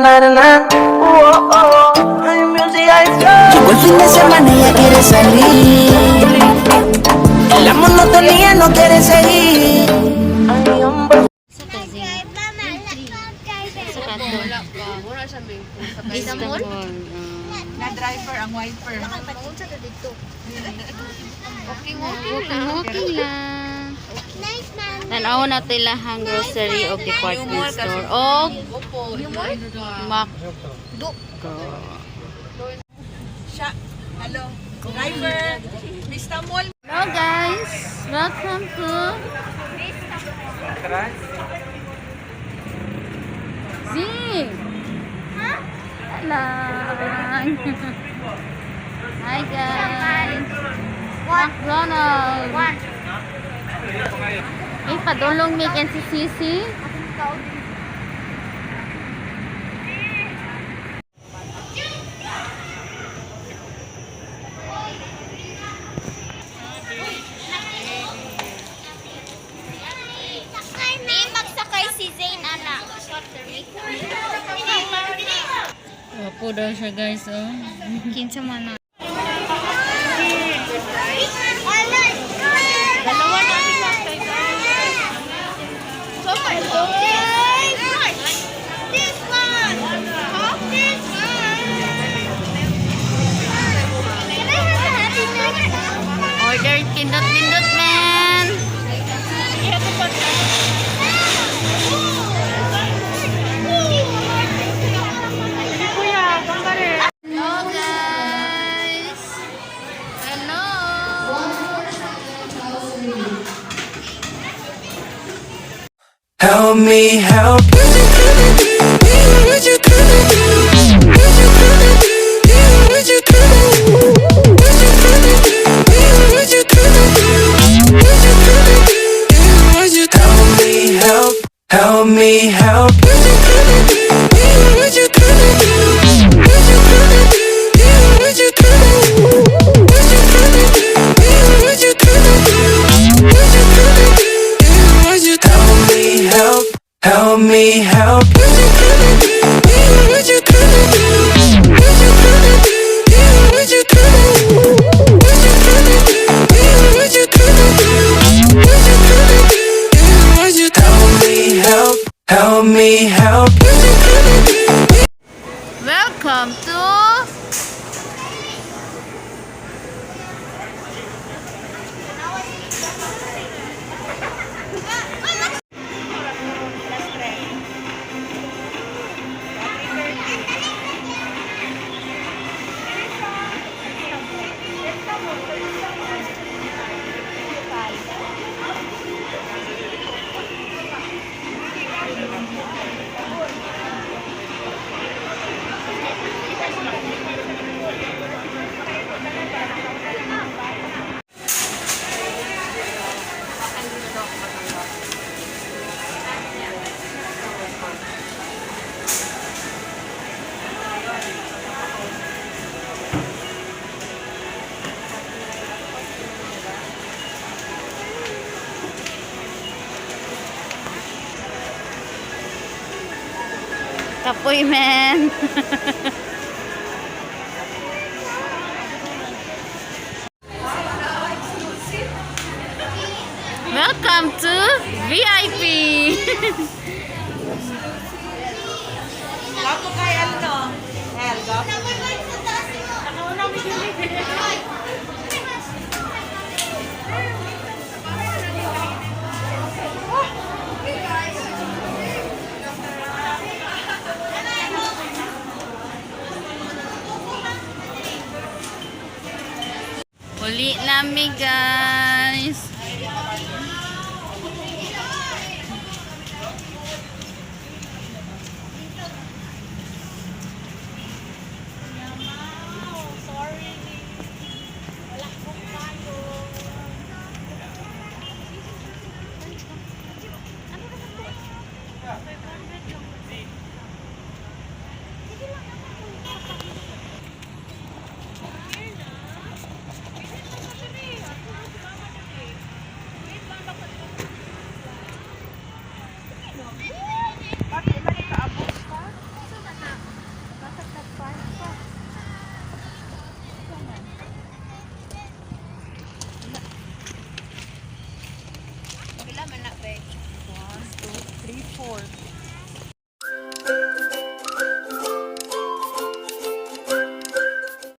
na na na. Oh. Music, I Llegó el fin de semana y ella quiere salir. La monotonía no quiere seguir. Ay, hombre. Sa kasi. Sa kato. Wala pa. Wala siya may Istanbul. Na driver ang wiper. Walking, walking. Walking, walking lang. Tanaw na tilahang grocery o department store o Opo. Mac. Siya. Hello. Driver. Mr. Mall. Hello guys! Welcome to Z! Hello! Hi guys! McDonald's! Ay, padulong may NCCC. Di magsakay si Zayn, anak. Wapo daw siya guys, oh. Kinsa man na. This one. This one. Can I have a Happy Meal? Order pindot-pindot, man! Hello guys! Hello! Help me help. Help me help, help me help. Help me help, help me help. Help me help, help me help. Welcome to Kapoy, man! Welcome to VIP! Gapo kay ano? El, gapo. Uli nami guys!